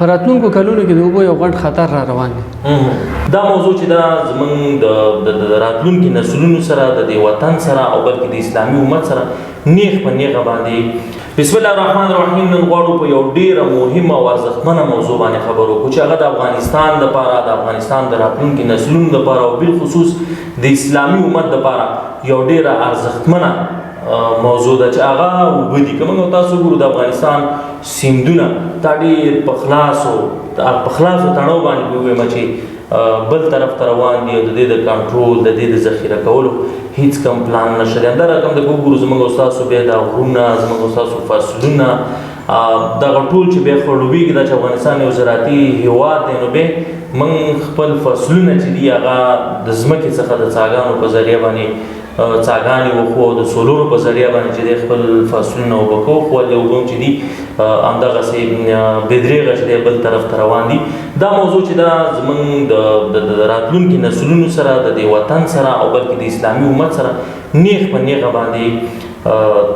په راتلونکو کلونو کې د اوبو یو غټ خطر را روان دی. دا موضوع چې دا زمونږ د راتلونکي نسلونو سره، د دې وطن سره او بلکې د اسلامي امت سره نیغ په نیغه باندې. بسم الله الرحمن الرحیم. نن غواړو په یو ډیره مهمه او ارزښتمنه موضوع باندې خبرو وکړو چې هغه د افغانستان دپاره، د افغانستان د راتلونکي نسلونو دپاره او بالخصوص د اسلامي امت دپاره یو ډیره ارزښتمنه موضوع ده چې هغه اوبه دي. که موږ تاسو وګورو، د افغانستان سیندونه دا ډېر په خلاصو تڼو باندې ووایم چې بل طرف ته روان دي او د دې د کنټرول، د دې د ذخیره کولو هیڅ کوم پلان نشته دی. همدا رقم د وګورو، زموږ او ستاسو بیا دا غرونه، زموږ او ستاسو فصلونه، دغه ټول چې بیا خړوبېږي. دا چې افغانستان یو زراعتي هیواد دی، نو بیا موږ خپل فصلونه چې دي هغه د ځمکې څخه د څاګانو په ذریعه باندې څاګانې وخو او د سولرو په ذریعه باندې چې دی خپل فصلونه اوبه کوو، خو ولې اوبه هم چې دي همدغسې بې درېغه چې دی بل طرف ته روان دي. دا موضوع چې دا زمونږ د راتلونکي نسلونو سره، د دې وطن سره او بلکې د اسلامي امت سره نیغ په نیغه باندې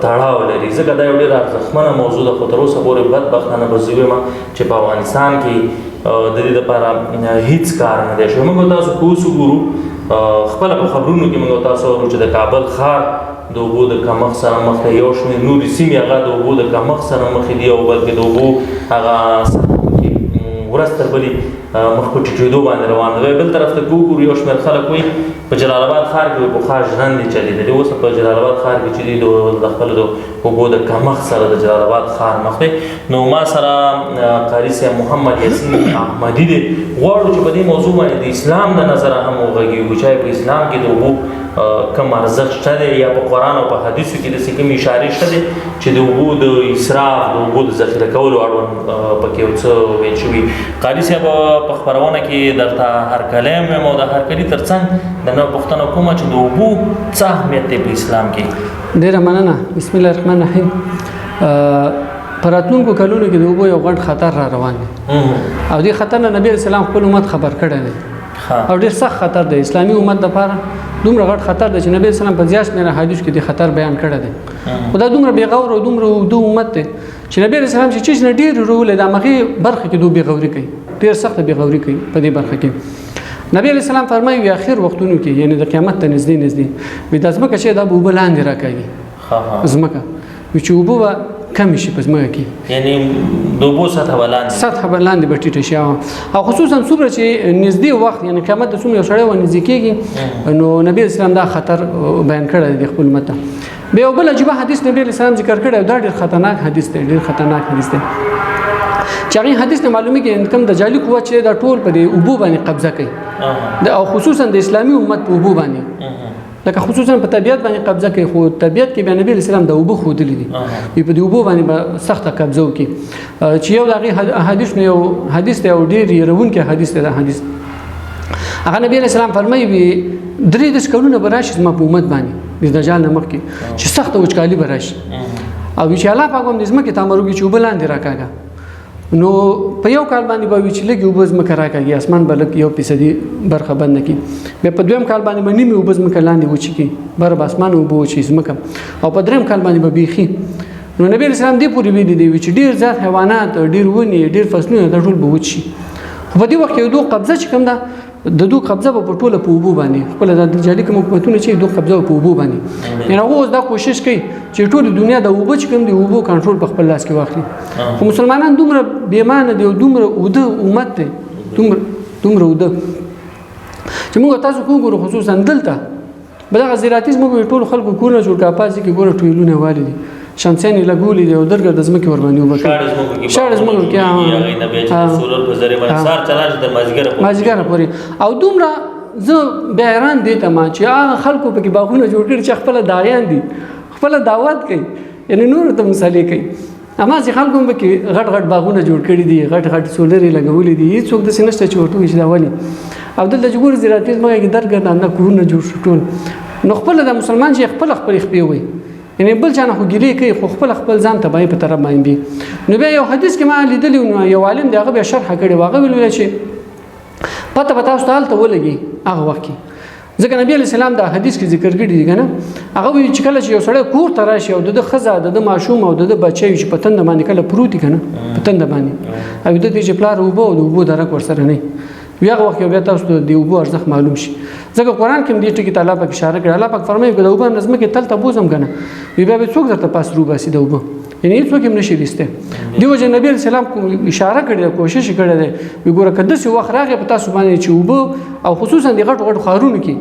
تړاو لري، ځکه دا یو ډېره ارزښتمنه موضوع ده. خو تر اوسه پورې بدبختانه به زه ووایم چې په افغانستان کې د دې لپاره هیڅ کار نه دی شوی. موږ تاسو که اوس وګورو، خپله په خبرونو کې موږ تاسو اورو چې د کابل ښار د اوبو د کمښت سره مخ دی، یو شمېر نورې سیمې هغه د اوبو د کمښت سره مخ دي او بلکې د اوبو هغه سطح کې ورځ تر بلې مخ په ټیټېدو باندې روان دی. بل طرف ته که وګورو، یو شمېر خلک وایي په جلال آباد ښار کې پخوا ژرندې چلېدلې، اوس په جلال آباد ښار کې چې دي د خپل د اوبو د کمښت سره د جلال آباد ښار مخ دی. نو ما سره قاري صاحب محمد یاسین احمدي دی. غواړو چې په دې موضوع باندې د اسلام د نظره هم وغږېږو چې په اسلام کې د اوبو کوم ارزښت شته دی یا په قرآن او په حدیثو کې داسې کومې اشارې شته دی چې د اوبو د اسراف، د اوبو د ذخیره کولو اړوند پکې یو څه ویل شوي. قاري صاحب، په خپرونه کې درته هرکلی هم وایم او د هرکلي ترڅنګ د نو پوښتنه کوم چې د اوبو څه اهمیت دی په اسلام کې؟ ډېره مننه. بسم الله الرحمن الرحیم. په راتلونکو کلونو کې د اوبو یو غټ خطر را روان دی او دې خطر نه نبی علیه السلام خپل امت خبر کړی دی او ډېر سخت خطر دی. اسلامي امت دپاره دومره غټ خطر دی چې نبی علیه السلام په زیات شمېر احادیثو کې د خطر بیان کړی دی. خو دا دومره بېغوره او دومره اوږده امت دی چې نبی علیه السلام چې چیز نه ډېر ورولی، د همغې برخه کې دوی بېغوري کوي، ډېر سخته بېغوري کوي. په دې برخه کې نبی علیه السلام فرمایي، وی اخر وختونو کې، یعنی د قیامت ته نږدې نږدې، وی د ځمکه چې دا به اوبه لاندې راکاږي. ځمکه وی چې اوبه به کمې شي په ځمکه کې. یعنی د اوبو سطح به لاندې سطح به لاندې به ټیټه شي او خصوصا څومره چې نږدې وخت، یعنی قیامت ته څومره یو سړی ورنږدې کېږي، نو نبی علیه السلام دا خطر بیان کړی دی خپل امت ته. بیا یو بل عجیبه حدیث نبی علیه السلام ذکر کړی او دا ډېر خطرناک حدیث دی، ډېر خطرناک حدیث دی چې هغې حدیث نه معلومیږي کوم دجالي قوت چې دا ټول په دې اوبو باندې قبضه کوي او خصوصا د اسلامي امت په اوبو باندې، لکه خصوصا په طبیعت باندې قبضه کوي. خو طبیعت کې بیا نبی علیه السلام د اوبو ښودلي دي، وي په دې اوبو باندې به سخته قبضه وکړي. چې یو د هغې حدیث نو یو حدیث دی او ډېر یروونکی حدیث دی دا حدیث. هغه نبی علیه السلام فرمایي، وي 33 کلونه به راشي زما په امت باندې د دجال نه مخکې چې سخته وچکالي به راشي او وي چې الله پاک هم د ځمکې ته امر وکړي چې اوبه لاندې راکاږه. نو په یو کال باندې به وي چې لږې اوبه ځمکه راکاږي، اسمان به لږ یو فیصدي برخه بنده کړي. بیا په دویم کال باندې به نیمې اوبه ځمکه لاندې وچې کړي، بره به اسمان اوبه وچې ځمکه، او په دریم کال باندې به بیخي. نو نبی علیه السلام دې پورې ویلي دی چې ډېر زیات حیوانات، ډېر ونې، ډېر فصلونه دا ټول به وچ شي. خو په دې وخت کې دوی قبضه چې کوم ده، د دوی قبضه به په ټوله په اوبو باندې، خپله د دجالي کوم حکومتونه چې دوی قبضه به په اوبو باندې، یعنی هغه اوس دا کوشش کوي چې ټوله دنیا د اوبو چې کوم دی، اوبو کنټرول په خپل لاس کې واخلي. خو مسلمانان دومره بېمانه دي او دومره اوده امت دی، دومره اوده چې موږ تاسو کو ګورو، خصوصا دلته به دغه زراعتي ځمکو ټولو خلکو کورونه جوړ کړه، پاسې کې ګوره ټویلونه والي دي، شمسیان یې لګولي دي او درګر د ځمکې ورباندې اوبه کوي. شاړې ځمکو کې. شاړې ځمکو کې. هغې نه بیا چې سولر په ذریعه باندې سهار چلان شي تر مازدیګره پورې. مازدیګره پورې. او دومره زه بیا حیران دی ته ما چې هغه خلکو پکې باغونه جوړ کړي چې خپله داعیان دي، خپله دعوت کوي، یعنی نورو ته مسالې کوي. اما چې خلکو هم پکې غټ غټ باغونه جوړ کړي دي، غټ غټ سولرې لګولي دي، هېڅوک داسې نشته چې ورته ووایي چې دا ولې. او دلته چې ګوري زراعتي ځمکه کې درګرده همدا کورونه جوړ شو ټول. نو خپله د مسلمان چې خپله خپلې خپې وایي، یعنی بل چا نه خو ګیلې کوي، خو خپله خپل ځان تباهي په طرف باندې بي. نو بیا یو حدیث کې ما لیدلی و، نو یو عالم دی هغه بیا شرح کړې وه، هغه ویل چې پته به تاسو ته هلته ولګي هغه وخت کې. ځکه نبی علیه السلام دا حدیث کې ذکر کړی دی کنه، هغه وایي چې کله چې یو سړی کور ته راشي او د ده ښځه، د ده ماشوم او د ده بچی چې په تنده باندې کله پروت دي کنه، په تنده باندې، او د دې چې پلار اوبه او د اوبو درک ورسره نه وي، هغه وخت کې بیا تاسو ته د اوبو ارزښت معلوم شي. ځکه قرآن کې هم دې ټکي ته الله پاک اشاره کړې. الله پاک فرمایي که د اوبه هم ځمکې تل ته بوځم که نه، بیا به څوک درته پاس روباسي د اوبه، یعنې هېڅوک هم نشي ویستی. دې وجه نبي علیه السلام اشاره کړې ده، کوشش یې کړی دی، وایي ګوره که داسې وخت راغی په تاسو باندې چې اوبه، او خصوصا د غټو غټو ښارونو کې،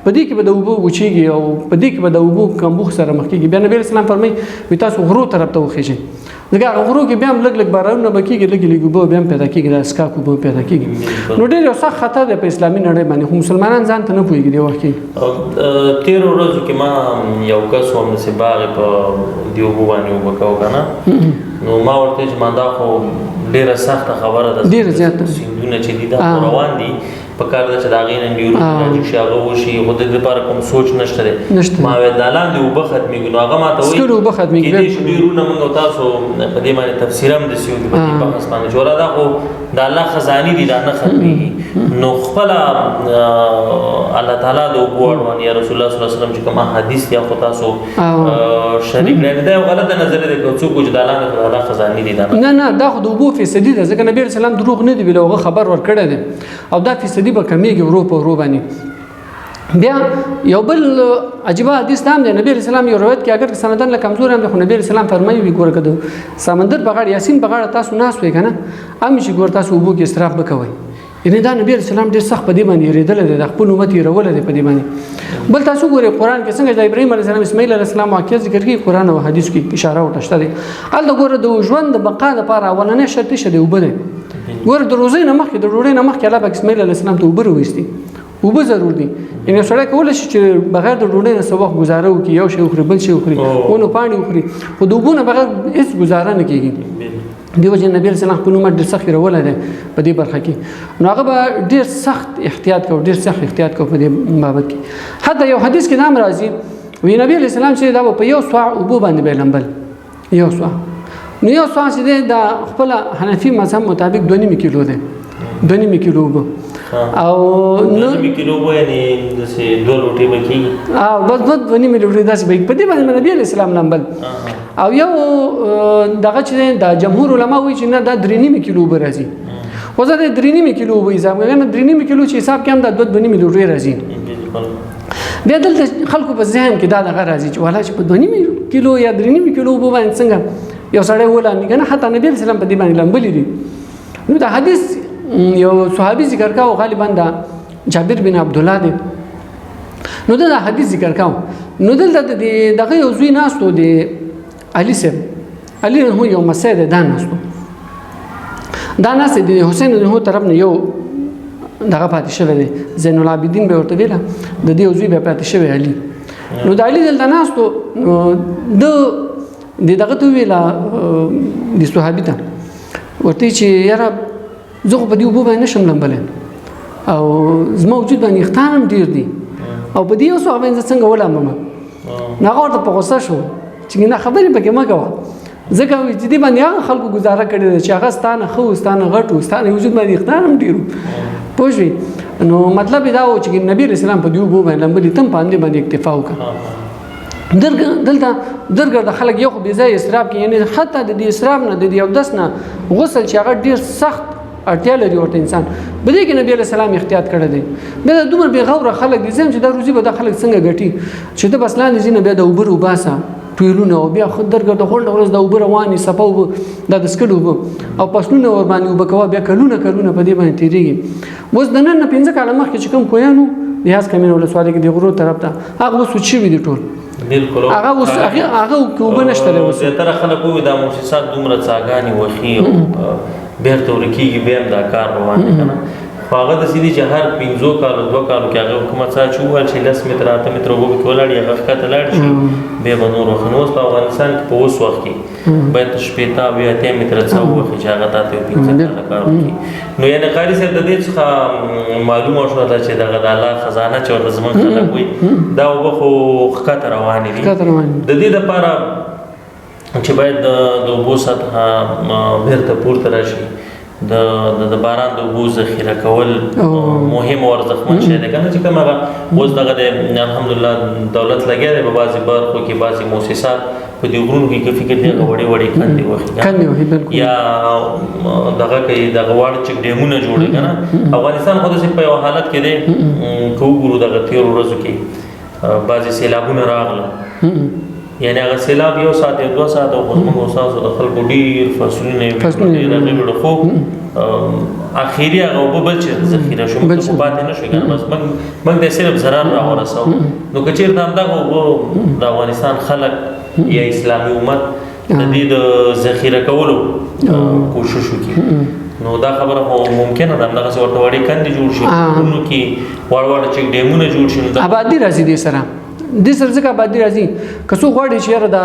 په دې کې به د اوبو وچېږي او په دې کې به د اوبو کمبوخ سره مخ کېږي. بیا نبي علیه السلام فرمایي وایي تاسو غرو طرف ته وخېژئ، ځکه هغه غرو کې بیا هم لږ لږ بارانونه به کېږي، لږې لږې اوبه بیا هم پیدا کېږي، د اسکاک اوبه پیدا کېږي. نو ډېر یو سخت خطر دی په اسلامي نړۍ باندې، خو مسلمانان ځان ته نه پوهېږي دې وخت کې. تېرو ورځو کې ما یو کس وم داسې باغ یې په دې اوبو باندې اوبه کوه که نه، نو ما ورته چې ما دا خو ډېره سخته خبره ده، ډېره زیاته. سیندونه چې دي دا خو روان دي، په کار ده چې د هغې نه نیورونه راجګ شي، هغه وشي، خو د دې لپاره کوم سوچ نشته دی. نشته. ما ویل دا لاندې اوبه ختمېږي، نو هغه ما ته وایي سکلو اوبه ختمېږي. کېدای شي ډېرونه موږ او تاسو په دې باندې تفسیر هم داسې وکړو، په دې بحث باندې چې ولا دا خو د الله خزانې دي، دا نه ختمېږي. نو خپله الله تعالی د اوبو اړوند یا رسول الله صلی الله علیه وسلم چې کوم حدیث دی خو تاسو شریک کړی، دا یو غلطه نظریه ده که څوک چې دا لاندې خو د الله خزانې دي، دا نه نه، دا خو د اوبو فیصدي ده، ځکه نبي علیه السلام دروغ نه دی ویلي، هغه خبر ورکړی دی، او دا فیصدي به کمېږي ورو په ورو باندې. بیا یو بل عجیبه حدیث هم دی، نبی علیه السلام یو روایت کې اګر که سندن له کمزوري هم دی، خو نبی علیه السلام فرمایي وي ګوره که د سمندر په غاړه یاسین په غاړه تاسو ناست وئ که نه، هم چې ګوره تاسو اوبو کې اسراف به کوئ. یعنې دا نبی علیه السلام ډېر سخت په دې باندې یېرېدلی دی، د خپل امت یېرولی دی په دې باندې. بل تاسو ګورئ قرآن کې څنګه د ابراهیم علیه السلام اسماعیل علیه السلام واقعه ذکر کوي، قرآن او حدیث کې اشاره ورته شته دی. هلته ګوره د ژوند د بقا دپاره اولنی شرط څه دی؟ اوبه دی. ګوره د روزۍ نه مخکې، د ډوډۍ نه مخکې الله پاک اسماعیل علیه السلام ته اوبه راویستي، اوبه ضرور دي. یعنې سړی کولی شي چې بغیر د ډوډۍ نه څه وخت ګزاره وکړي، یو شی وخوري، بل شی وخوري، ونو پاڼې وخوري، خو د اوبو نه بغیر هېڅ ګزاره نه کېږي. دې وجې نبی علیه السلام خپل امت ډېر سخت یېرولی دی په دې برخه کې، نو هغه به ډېر سخت احتیاط کوي، ډېر سخت احتیاط کوي په دې بابت کې. حتی یو حدیث کې دا هم راځي، وایي نبی علیه السلام چې دا به په یو صاع اوبو باندې به یې لمبل، یو صاع. نو یو صاع چې دی دا خپله حنفي مذهب مطابق دوه نیمې کیلو دی، دوه نیمې کیلو اوبه. او دوه نیمې کیلو اوبه یعنې داسې دوه لوټې به کېږي؟ بس دوه نیمې لوټې داسې به کېږي. په دې باندې نبی علیه السلام لمبل. او یو دغه چې دی دا جمهور علما وایي چې نه دا درې نیمې کیلو اوبه راځي، خو زه د درې نیمې کیلو اوبه حساب کوم، نه درې نیمې کیلو چې حساب کړم دا دوه نیمې لوټې راځي. بیا دلته خلکو په ذهن کې دا دغه راځي چې والا چې په دوه نیمې کیلو یا درې نیمې کیلو اوبه باندې څنګه یو سړی ولامي که نه، حتی نبی علیه السلام په دې باندې لمبلي دي. نو دا حدیث یو صحابي ذکر کاوه، غالبا دا جابر بن عبدالله دی، نو ده دا حدیث ذکر کاوه. نو دلته د دې دغه یو زوی ناست و، د علي صاحب، علي رضی الله یو مسیح دی، دا ناست و، دا ناست دی د حسین رضی الله طرف نه یو دغه پاتې شوی دی، زین العابدین به ورته ویله، د دې یو زوی به پاتې شوی علي. نو د علي دلته ناست و، نو ده د دغه ته وویله، د صحابي ته ورته چې یاره زه خو په دې اوبو باندې نشم لمبلی او زما وجود باندې ویښتان هم ډېر دي او په دې یو څه باندې زه څنګه ولامبم. نو هغه ورته په غوسه شو چې نه خبرې پکې مه کوه، ځکه چې دې باندې هغه خلکو ګزاره کړې ده چې هغه ستا نه ښه و، ستا نه غټ و، ستا نه وجود باندې ویښتان هم ډېر وو، پوه شوې؟ نو مطلب یې دا و چې نبي علیه السلام په دې اوبو باندې لمبلي، ته هم په همدې باندې اکتفا وکړه. دلته درګرده خلک یو خو بې ځایه اسراف کوي، یعنې حتی د دې اسراف نه، د دې اودس نه غسل چې هغه ډېر سخت اړتیا لري ورته انسان، په دې کې نبی علیه السلام احتیاط کړی دی. بیا دا دومره بې غوره خلک دي، زه هم چې دا روزي به دا خلک څنګه ګټي چې ته بس لاندې ځي نه بیا د اوبه راوباسه ټویلونه، او بیا خو درګرده غونډه ورځ دا اوبه روانې، صفا اوبه، دا د څښلو اوبه او فصلونه ورباندې اوبه کوه، بیا کلونه کلونه په دې باندې تېرېږي. اوس د نن نه 5 کاله مخکې چې کوم کویان وو د هسکه مېنه ولسوالۍ کې د غرو طرف ته، هغه اوس وچ شوي دي ټول. هغه اوس هغه اوبه نشته دی اوس. زیاتره خلک وایي دا موسسات دومره څاګانې وهي او بېرته ورکېږي، بیا هم دا کار روان دی که نه. خو هغه داسې دي چې هر 5 کالو 2 کالو کې هغه کومه څاه چې ووهل شي 10 متره 8 متره اوبه پکې ولاړې، هغه ښکته لاړ شي، بیا به نور وخت. نو اوس په افغانستان کې په اوس وخت کې باید شپېته اویا اتیا متره څاه ووهي چې هغه تا ته یو 5 کاله کار وکړي. نو یعنې قاري صاحب د دې څخه معلومه شوه ده چې دغه د الله خزانه چې ورته زموږ خلک وایي دا اوبه خو ښکته روانې دي. ښکته روانې دي. د دې دپاره چې باید د اوبو سطحه بېرته پورته راشي، د باران د اوبو ذخیره کول مهم او ارزښتمن شی دی کنه، چې کوم هغه اوس دغه د الحمدلله دولت لګیا دی په بعضې برخو کې، بعضې موسسات په دې غرونو کې که فکر دی هغه وړې وړې کندې وهي، کندې وهي بالکل، یا دغه کوي دغه واړه چې ډیمونه جوړوي که نه. افغانستان خو داسې په یو حالت کې دی که وګورو دغه تېرو ورځو کې بعضې سیلابونه راغله، یعنی هغه سیلاب یو ساعت یا 2 ساعته خو زموږ او ستاسو د خلکو ډېر فصلونه یې ډېر هغې وړو، خو اخري هغه اوبه بل چېرته ذخیره شو، موږ ته خو پاتې نه شوې که نه، بس موږ ته صرف ضرر راورساوه. نو که چېرته همدغه اوبه د افغانستان خلک یا اسلامي امت د دې د ذخیره کولو کوشش وکړي، نو دا خبره خو ممکنه ده همدغسې ورته وړې کندې جوړ شي، غرونو کې واړه واړه چې ډیمونه جوړ شي، نو آبادي راځي دې سره، دې سره ځکه آبادي راځي که څوک غواړي چې یاره دا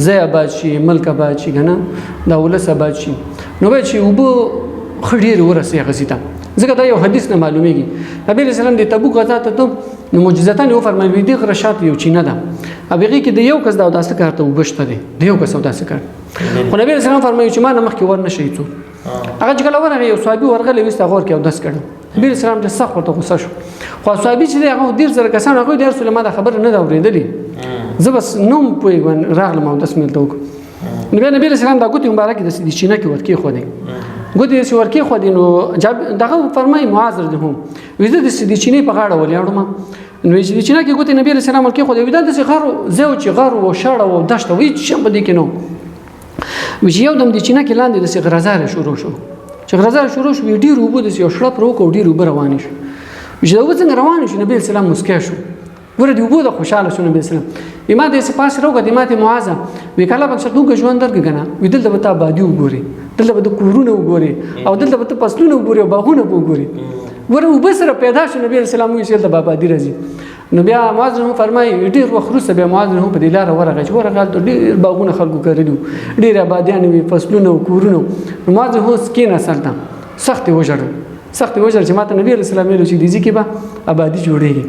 ځای آباد شي، ملک آباد شي که نه، دا ولس آباد شي، نو باید چې اوبه ښه ډېرې ورسوي هغه ځای ته، ځکه دا یو حدیث نه معلومیږي. نبي علیه السلام د تبوک غزا ته ته نو معجزتان یې وفرمایل، وایي دې غره شاته یو چینه ده او هغې کې د یو کس د اوداسه کار ته اوبه شته دی، د یو کس اوداسه کار. خو نبي علیه السلام فرمایي چې ما نه مخکې ور نه شي څوک. هغه چې کله ورغی یو صحابي ورغلی وروسته هغه ورکې اودس کړی، نبي علیه السلام ډېر سخت ورته غوسه شو. خو صحابي چې دی هغه 30 زره کسان هغوی د رسول ما دا خبره نه ده اورېدلې، زه بس نوم پوهېږم راغلم اودس مې هلته وکړ. نو بیا نبي علیه السلام دا ګوتې مبارکې داسې د چینه کې ورکېښودې، ګوتې داسې ورکېښودې، نو دغه فرمایي معاذ رضی الله عنه وایي زه داسې د چینې په غاړه ولاړم، نو چې د چینه کې ګوتې نبي علیه السلام ورکېښودې، وایي دا داسې غر ځای و چې غر و شاړه و دښته و، هېڅ شی هم په دې کې نه و. وایي چې یو دم د چینه کې لاندې داسې غرزاره شروع شو، چې غرزاره شروع شو وایي ډېر اوبه داسې یو شړپ راوکړه او ډېر اوبه روانې شو. وایي چې دا اوبه څنګه روانې شو، نبي علیه السلام موسکی شو، ګوره د اوبو ده خوشحاله شو نبي علیه السلام. وایي ما داسې پاس راوکتل، ما ته معاذه وایي که الله پاک چېرته اوږه ژوند درکړي که نه، وایي دلته به ته آبادي وګورې، دلته به ته کورونه وګورې او دلته به ته فصلونه وګورې او باغونه به وګورې. ګوره اوبه سره پیدا شو، نبي علیه السلام وایي چې دلته به آبادي راځي. نو بیا معاذ رحمه فرمایي ډېر وخت وروسته بیا معاذ رحمه په دې لاره ورغی، چې ورغی هلته ډېر باغونه خلکو کرلي وو، ډېر آبادیانې وې، فصلونه او کورونه وو. نو معاذ رحمه اوس کېناست هلته، سخت یې وژړل، سخت یې وژړل چې ما ته نبي علیه السلام ویلو چې دې ځای کې به آبادي جوړېږي.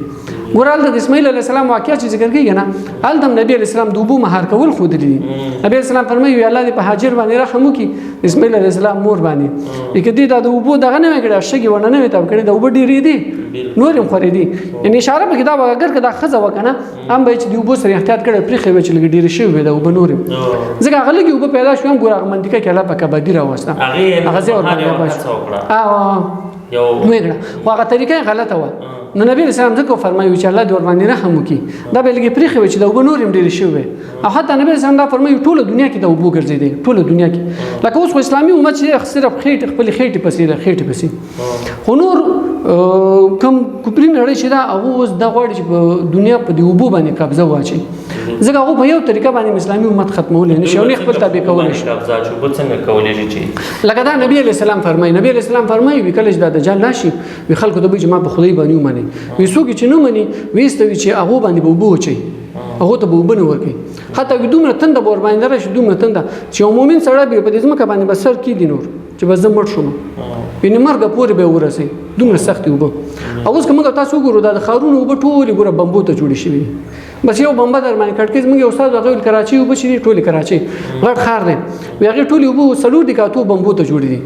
ګوره هلته د اسماعیل علیه السلام واقعه چې ذکر کېږي نه، هلته هم نبي علیه السلام د اوبو مهار کول ښودلي دي. نبي علیه السلام فرمایي وایي الله دې په هاجر باندې رحم وکړي، اسماعیل علیه السلام مور باندې، که دې دا د اوبو دغه نه وی کړې، شګې ورنه نه وی تاو کړې، دا اوبه ډېرې دي نور هم خورې دي. یعنې اشاره پکې دا وه، اګر که دا ښځه وه که نه، هم به یې چې د اوبو سره احتیاط کړی پرېښی وی چې لږې ډېرې شوې وې دا اوبه نورې، ځکه هغه لږې اوبه پیدا شوې هم ګوره هغه منطقه کې الله پاک آبادي راوسته، هغه ځای ورباندې آباد شو. ویې کړه، خو هغه طریقه یې غلطه وه. نو نبی علیه السلام ځکه فرمایي چې الله دې ورباندې رحم وکړي، دا به یې لږې پرېښې وې چې دا اوبه نورې هم ډېرې شوې وې. او حتی نبی علیه السلام دا فرمایي ټوله دنیا کې دا اوبو ګرځېدې، ټوله دنیا کې. لکه اوس خو اسلامي امت چې صرف خېټې خپلې خېټې پسې ده، خېټې پسې، خو نور کوم کفري نړۍ چې ده هغه اوس دا غواړي چې په دنیا په دې اوبو باندې قبضه واچوي، ځکه هغه په یو طریقه باندې اسلامي امت ختمولی نه شي او نه خپل تابع کولی شي. قبضه چې اوبه څنګه کولی شي چې لکه دا نبی علیه السلام فرمایي، نبی علیه السلام فرمایي وي کله چې دا دجال راشي وي خلکو ته به چې ما په خدای باندې ومني، وي څوک چې نه مني وي ایسته وي چې هغو باندې به اوبه وچوي، هغو ته به اوبه نه ورکوي، حتی وي دومره تنده به ورباندې راشي، دومره تنده چې یو مؤمن سړی به په دې ځمکه باندې به سر کېږدي نور چې بس زه مړ شوم، یعنې مرګه پورې به یې ورسوي، دومره سختې اوبه. او اوس که موږ تاسو وګورو دا د ښارونو اوبه ټولې ګوره بمبو ته جوړې شوې دي، بس یو بمبه در باندې کټکې. زموږ یو استاد هغه ویل کراچۍ اوبه چې دي ټولې کراچۍ غټ ښار دی، وایي هغې ټولې اوبه څلور دي که اتو بمبو ته جوړې دي،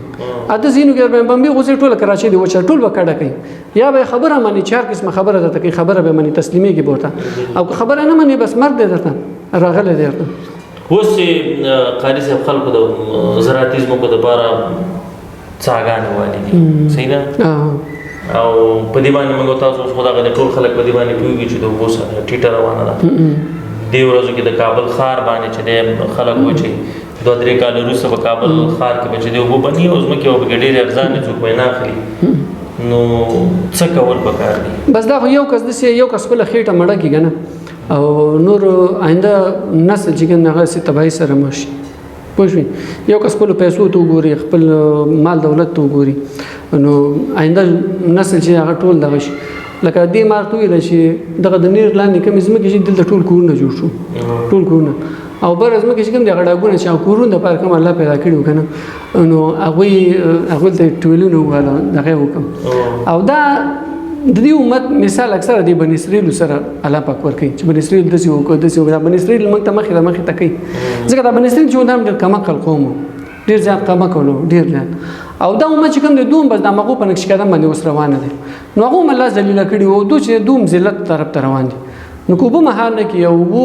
اته ځینو کې در باندې بمبې غوسې ټوله کراچۍ دې وچه، ټول به کډه کوي، یا به یې خبره مني چې هر قسمه خبره درته کوي، خبره به مني تسلیمېږي به ورته، او که خبره نه مني بس مرګ دی درته راغلی دی درته. اوس چې قاري صاحب خلکو د زراعتي ځمکو دپاره څاګانې والي دي، صحیح ده؟ او په دې باندې موږ تاسو اوس خو دغه د ټول خلک په دې باندې پوهېږي چې د اوبو سره ټیټه روانه ده. دې ورځو کې د کابل ښار باندې چې دی خلک وایي چې 2-3 کاله وروسته په کابل ښار کې به چې دی اوبه بني او ځمکې به پکې ډېرې ارزانې څوک به یې نه اخلي، نو څه کول پکار دي؟ بس دا خو یو کس داسې یو کس خپله خېټه مړه کړي که نه، او نور آینده نسل چې کوم هغه سي تباهي سره مخ شي، پوه شوې؟ یو کس خپلو پیسو ته وګوري، خپل مال دولت ته وګوري، نو آینده نسل چې هغه ټول دغه شي. لکه دې ما ورته وویل چې دغه د نیر لاندې کومې ځمکې چې دلته ټول کورونه جوړ شو، ټول کورونه، او بره ځمکې چې کوم دي هغه ډاګونه چې هغه کورونه دپاره کوم الله پیدا کړي وو که نه، نو هغوی ته ټویلونه ووهله، دغه یې وکړم. او دا د دې امت مثال اکثره د بني اسرائیلو سره الله پاک ورکوي چې بني اسرائیل داسې وکړو داسې وکړو. دا بني اسرائیل موږ ته مخې له مخې ته کوي، ځکه دا بني اسرائیل چې و دا هم ډېر کم عقل قوم و، ډېر زیات کم عقل و، ډېر زیات. او دا امت چې کوم دی دوم بس د مغو په نقش قدم باندې اوس روانه دي. نو هغه هم الله ذلیله کړي او دوی چې دوم ذلت طرف ته روان دي. نو که اوبه مهار نه کړي او اوبو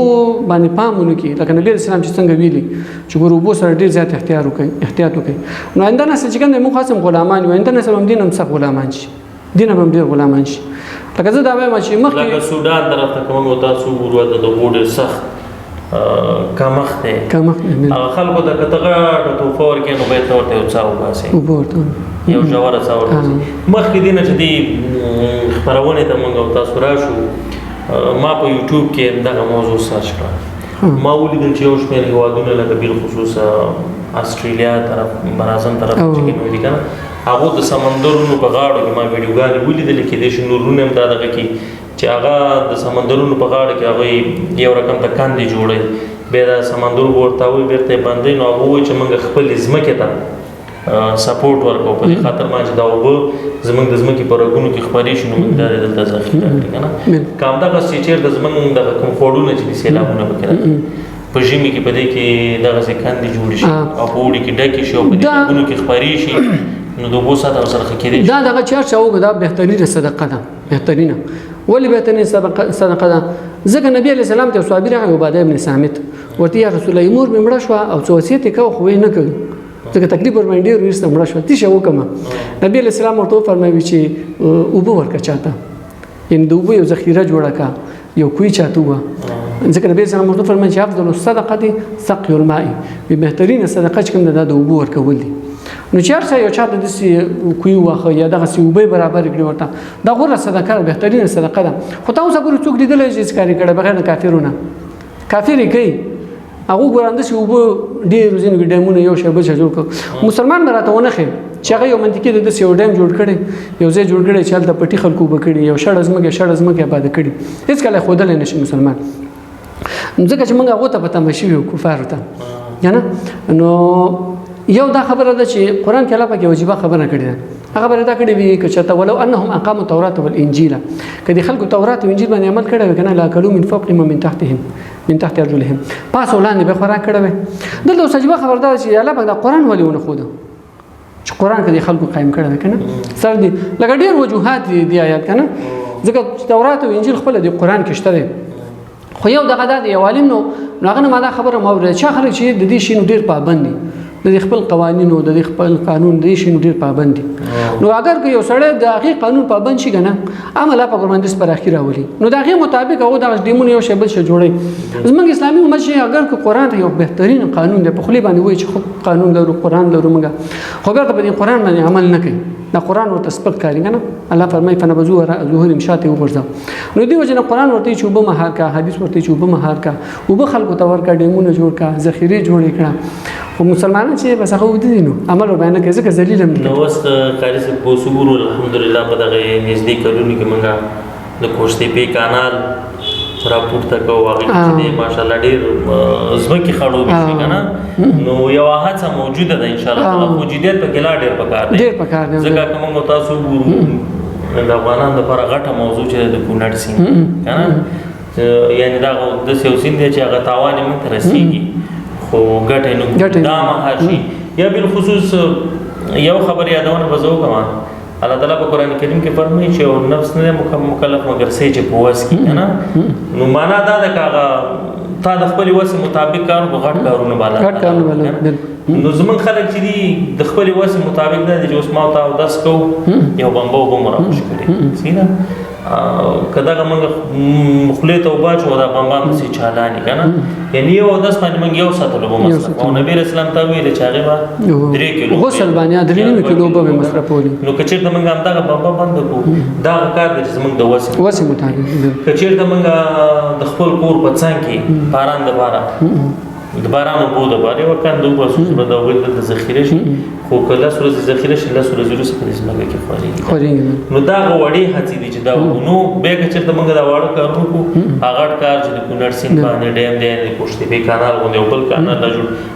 باندې پام ونه کړي، لکه نبي علیه السلام چې څنګه ویلي چې ګوره اوبو سره ډېر زیات احتیاط وکړئ، احتیاط وکړئ. نو آینده نسل چې کوم دی موږ هسې هم غلامان یو، آینده نسل هم دین هم سخت غلامان شي، دین هم ډېر غلامان شي. لکه زه دا وایم چې مخکې لکه سودان طرف ته که موږ تاسو وګورو د اوبو ډېر سخت کمښت دی، کمښت دی. هغه خلکو ته که ته غټه توفه ورکړې نو باید ته ورته یو څاه وباسې، اوبه ورته یو ژوره څاه ورته. مخکې دې نه چې دې خپرونې ته موږ او تاسو راشو، ما په یوټیوب کې دغه موضوع search کړه. ما ولیدل چې یو شمېر هېوادونه لکه بالخصوص اسټرالیا طرف، براعظم طرف چې کوم دي که نه، هغو د سمندرونو په غاړو کې ما ویډیوګانې ولیدلې، کېدای شي نورونه هم دا دغه کې چې هغه د سمندرونو په غاړه کې هغوی یو رقم ته کندې جوړوي، بیا د سمندر اوبه ورته وي بېرته یې بندوي. نو هغه وایي چې موږ خپلې ځمکې ته support ورکوو، په دې خاطر ما چې دا اوبه زموږ د ځمکې په رګونو کې خپرې شي نو موږ دا دلته ذخیره کړي که نه. که همدغسې چېرته زموږ دغه کوم خوړونه چې دي سیلابونه پکې راځي په ژمي کې، په دې کې دغسې کندې جوړې شي او په اوړي کې ډکې شي او په دې رګونو کې خپرې شي، نو د اوبو سطح ورسره ښه کېدای شي. دا دغه چې هر چا وکړه دا بهترینه صدقه ده، بهترینه. ولې بهترینه صدقه ده؟ ځکه نبي علیه السلام ته یو صحابي راغی، عباده ابن صامت، ورته یا رسول الله مور مې مړه شوه او څه وصیت یې کوه خو یې نه کوي، ځکه تکلیف ورباندې ډېر وروسته مړه شوه، څه شی وکړم؟ نبي علیه السلام ورته وفرمایي چې اوبه ورکړه چاته، یعنې د اوبو یو ذخیره جوړه کړه، یو کوی چاته ووه. ځکه نبي علیه السلام ورته وفرمایي چې افضل الصدقة سقي الماء، بهترینه صدقه چې کوم ده دا د اوبو ورکول دي. نو چې هر څه یو چاته داسې کوی واخه یا دغسې اوبه یې برابرې کړې ورته، دا غوره صدقه ده، بهترینه صدقه ده. خو تا اوسه پورې څوک لیدلی چې هېڅ کار یې کړی بغیر د کافرو نه؟ کافر یې کوي، هغه ګوره همداسې اوبه ډېرو ځینو کې ډیمونه یو شی بل شی جوړ کړ. مسلمان به راته ونه ښیي چې هغه یو منطقي د داسې یو ډیم جوړ کړی، یو ځای جوړ کړی چې هلته پټي خلکو اوبه کړي، یو شړه ځمکه شړه ځمکه آباده کړي، هېڅکله یې ښودلی نه شي مسلمان، ځکه چې موږ هغو ته په تمه شوي یو، کفارو ته، که نه؟ نو یو دا خبره ده چې قرآن کې الله پاک یو عجیبه خبره کړې ده. هغه خبره دا کړې وي که چېرته ولو انهم اقاموا التوراة والانجیل، که د خلکو تورات او انجیل باندې عمل کړی وي که نه، لاکلوا من فوقهم ومن تحتهم، من تحت ارجلهم، پاس او لاندې به خوراک کړی وي. دلته اوس عجیبه خبره دا ده چې الله پاک دا قرآن ولې ونه ښوده چې قرآن که د خلکو قایم کړی وي که نه، سر دي لکه ډېر وجوهات دي دې آیات که نه، ځکه چې تورات او انجیل خپله د قرآن کې شته دی. خو یو دغه دا دی یو عالم نو هغه نه ما دا خبره ما اورېده چې خلک چې د دې شي نو ډېر پابند دي، د دې خپل قوانینو، د دې خپل قانون، د دې شي نو ډېر پابند دي. نو اگر که یو سړی د هغې قانون پابند شي که نه، عمل په ورباندې پراخي راولي، نو د هغې مطابق هغه دغه ډیمونه یو شی بل شی جوړوي. زموږ اسلامي امت چې اگر که قرآن ته یو بهترین قانون دی، په خولې باندې وایي چې خو قانون لرو، قرآن لرو موږ، خو بېرته په دې قرآن باندې عمل نه کوي، دا قرآن ورته سپک کاري که نه. الله فرمایي فنبذوه وراء ظهورهم، شاته یې وغورځوه. نو دې وجې نه قرآن ورته وایي چې اوبه مهار کړه، حدیث ورته وایي چې اوبه مهار کړه، اوبه خلکو ته ورکړه، ډیمونه جوړ کړه، ذخیرې جوړې کړه. خو مسلمانان چې بس هغه اوده دي نو عمل ورباندې نه کوي، ځکه ذلیل هم دي. نو اوس قاري صاحب اوس وګورو الحمدلله په دغه نږدې کلونو کې موږ د قوشتېپې کانال راپورته کوو، هغې کې چې دی ماشاءالله ډېر ځمکې خړوبې شوې که نه، نو یوه هڅه موجوده ده انشاءالله تعالی، خو جدیت پکې لا ډېر پکار دی، ډېر پکار دی. ځکه که موږ تاسو وګورو د افغانانو دپاره غټه موضوع چې ده د کونړ سیند که نه، یعنې دا داسې یو سیند دی چې هغه تاوان یې موږ ته رسېږي خو ګټه یې نه ګورو، دا مهال شي. یا بالخصوص یو خبر یادونه به زه وکړم، الله تعالی په قرآن کریم کې فرمایي چې یو نفس نه دی مکلف مګر څه چې په وس کې که نه، نو معنا دا ده که هغه تا د خپلې وسې مطابق کار وکړو، غټ کارونه به الله غټ کارونه به الله تعالی نو زمونږ خلک چې دي د خپلې وسې مطابق دا دي چې اوس ما او تا اودس کوو، یو بمبه اوبه مو راوش کړې، صحیح ده؟ که دغه موږ خولې ته اوبه اچوو، دا بمبه هم داسې چالانې که نه، یعنې یو اودس باندې موږ یو سطل اوبه مصرف کوو. نبي علیه السلام ته ویلي چې هغې به 3 کیلو غسل باندې 3.5 کیلو اوبه به مصرفولې. نو که چېرته موږ همدغه بمبه بنده کړو، دا هغه کار دی چې زموږ د وسې وسې مطابق. که چېرته موږ د خپل کور په څنګ کې باران دپاره، د باران اوبو دپاره یوه کنده وباسو چې به دا اوبه دلته ذخیره شي، خو که 10 ورځې ذخیره شي، 10 ورځې وروسته په دې ځمکه کې خورېږي. خورېږي. نو دا هغه وړې هڅې دي چې دا وکړو. نو بیا که چېرته موږ دا واړه کارونه وکړو، هغه غټ کار چې د کونړ سیند باندې ډیم دی، د قوشتېپې کانال غوندې یو بل کانال دا جوړ